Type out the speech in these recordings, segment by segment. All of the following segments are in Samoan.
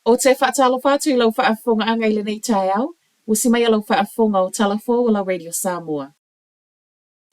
Ou te faatalofa atu i lau faafofogaaga i lenei taeao, usi mai a lau faafofoga o Tala Fou o lau Radio Samoa.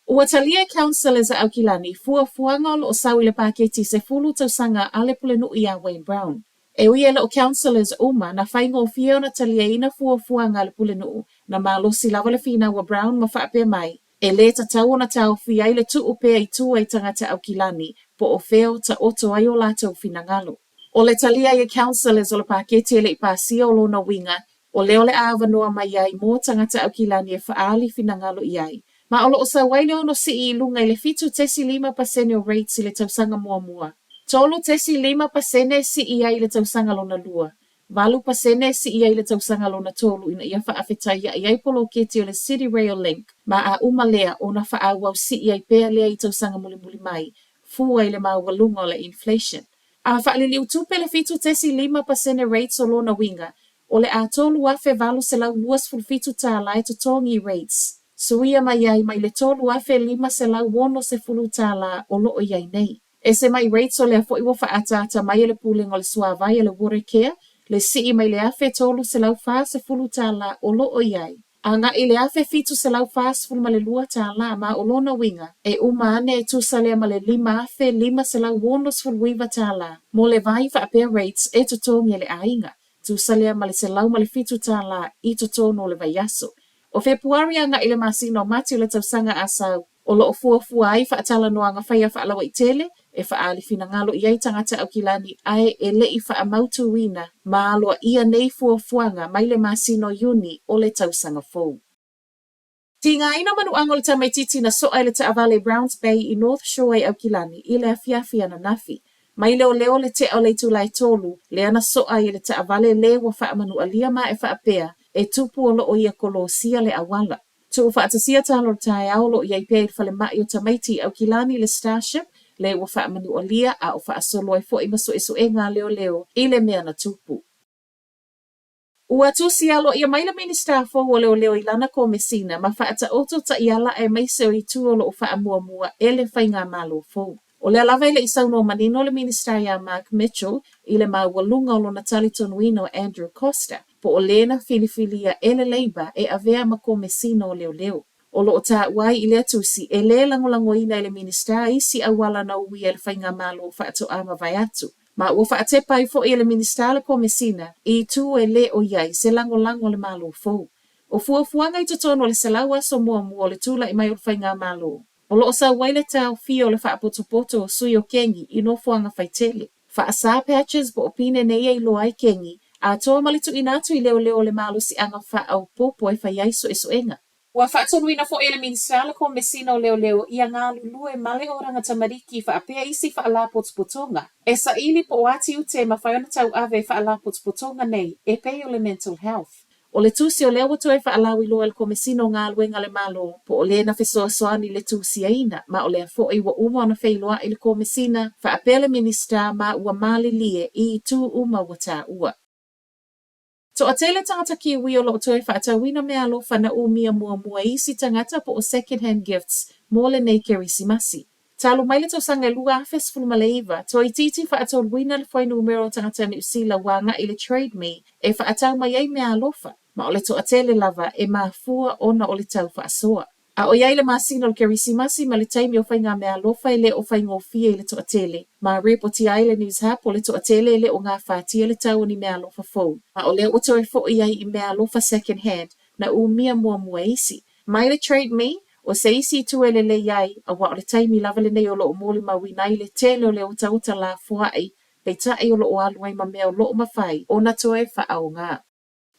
Ua talia e Councillors a Aukilani fuafuaga o lo o sau i le paketi 10 tausaga a le Pulenuu iā Wayne Brown. E ui e le o Councillors uma na faigofie ona taliaina fuafuaga a le Pulenuu, na malosi lava le finau a Brown ma faapea mai, e lē tatau ona taofia ai le tuu pea i tua i tagata Aukilani po o fea o taoto ai o latou finagalo. O le talia ai e Councillors o le paketi e le i pasia o lona uiga, o lea o le a avanoa mai ai mo tagata Aukilani e faaali finagalo i ai. Ma o lo o sau ai le ono sii i luga i le 7.5% o rates i le tausaga muamua, 3.5% e sii ai i le tausaga lona lua, 8% e sii ai i le tausaga lona tolu ina ia faafetaiaʻi ai poloketi o le City Rail Link ma a uma lea ona faaauau sii ai pea lea i tausaga mulimuli mai, fua i le maualuga o le inflation. A faaliliu tupe le 7.5% rates o lona uiga, o le a $3,827 e totogi i rates, suia mai ai mai le $3,560 o lo o i ai nei. Ese mai rates o lea foi ua faaataata mai e le Pulega o le Suavai a le Watercare le sii mai le $1,340 o lo o i ai, agai i le $1,742 ma o lona uiga, e uma ane e tusa lea ma le $5,569 mo le vai faapea rates e totogi e le aiga, tusa lea ma le $107 i totonu o le vaiaso. O Fepuari agai i le masina o Mati o le tausaga a sau, o lo o fuafua ai faatalanoaga faia faalauaitele e faaali finagalo i ai tagata Aukilani ae e le i faamautuina ma aloaia nei fuafuaga mai le masina o Iuni o le tausaga fou. Tigaina manuaga o le tamaitiiti na soa i le taavale i Browns Bay i North Shore i Aukilani i le afiafi ananafi. Mai leoleo le tea o le itula e 3, lea na soa ai e le taavale le ua faamanualia ma e faapea e tupu o lo o ia kolosia le auala. Tuufaatasia talo o le taeao o lo o i ai pea i le falemai o tamaiti i Aukilani le Starship le ua faamanualia a o faasolo ai foi ma suesuega a leoleo i le mea na tupu. Ua tusi aloaia mai le Minisita fou o Leoleo i lana Komesina ma faataoto taiala aemaise o itu o lo o faamuamua e le faigamalo fou. O lea lava e le i saunoa manino le Minisita iā Mark Mitchell i le maualuga o lona talitonuina o Andrew Coster, po o le na filifilia e le Labour e avea ma Komesina o Leoleo. O lo o taua ai i lea tusi, e lē lagolagoina e le Minisita isi auala na uia e le faigamalo faatoa mavae atu. Ma ua faatepa ai foi e le Minisita le Komesina i itu e lē o i ai se lagolago a le Malo fou. O fuafuaga i totonu o le 100 aso muamua o le tulai mai o le faigamalo, O lo o sau ai le taofia o le faapotopoto o sui o kengi i nofoaga faitele. Faasa patches po o pine nei e iloa ai kengi, atoa ma le tuuina atu i leoleo o le malosiaga faaopoopo e fai ai suesuega. Ua faatonuina foi e le Minisita le Komesina o Leoleo ia galulue ma le Oranga Tamariki faapea isi faalapotopotoga e saili po o a tiute e mafai ona tauave e faalapotopotoga nei e pei o le Mental Health. O le tusi o lea ua toe faalauiloa e le Komesina o Galuega a le Malo, po o le na fesoasoani i le tusiaina, ma o lea foi ua uma ona feiloai le Komesina faapea le Minisita ma ua malilie i itu uma ua taua. Toatele tagata Kiwi o lo o toe faatauina meaalofa na umia muamua e isi tagata po o second hand gifts mo lenei Kerisimasi. Talu mai le tausaga e 2019, toeitiiti faatoluina le fuainumera o tagata Niu Sila ua agai i le Trade Me e faatau mai ai meaalofa, ma o le toatele lava e mafua ona o le tau faasoa. A ʻoiai le masina o le Kerisimasi ma le taimi o faiga meaalofa e le o faigofie i le toatele, ma ripotia ai le Newshub o le toatele e le o gafatia le tau o ni meaalofa fou, ma o lea ua toe foʻi ai i meaalofa second hand na umia muamua e isi. Mai le Trade Me, o se isi itu e lelei ai, aua o le taimi lava lenei o lo o molimauina ai le tele o le otaota lafoai, peitai o lo o alu ai ma mea o lo o mafai ona toe faaaoga.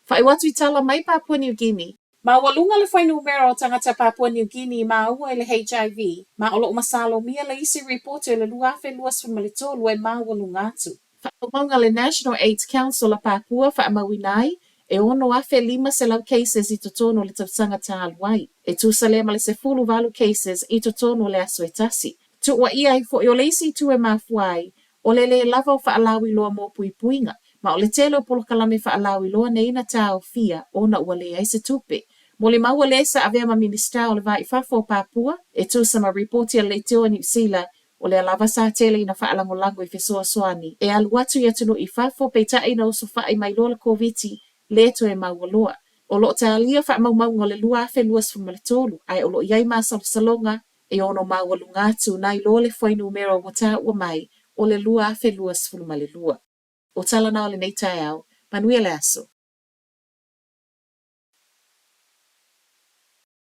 Faaiu atu i tala mai Papua New Guinea. Maualuga le fuainumera o tagata Papua New Guinea i māua i le HIV, ma o lo o masalomia le isi ripoti o le 2023 e maualuga atu. Faamaumauga a le National AIDS Council a Papua faamauina ai, e 6,500 cases i totonu o le tausaga talu ai. E tusa lea ma le 18 cases i totonu o le aso e tasi. Tuuaia ai foi o le isi itu e mafua ai, o le lē lava o faalauiloa mo puipuiga, ma o le tele o polokalame faalauiloa nei na taofia ona ua leai se tupe. Molimau ua le sa avea ma Minisita o le Va i Fafo o Papua, e tusa ma ripoti a le Leitio a Niu Sila. O lea lava sa tele ina faalagolago i fesoasoani e alu atu i atunuu i fafo peitai na osofai mai loa le Koviti lē toe maua loa. O lo o talia faamaumauga o le 2023 ae o lo o i ai masalosaloga e ono maualuga atu nai lo le fuainumera ua taua mai o le 2022. O tala na o lenei taeao. Manuia le aso.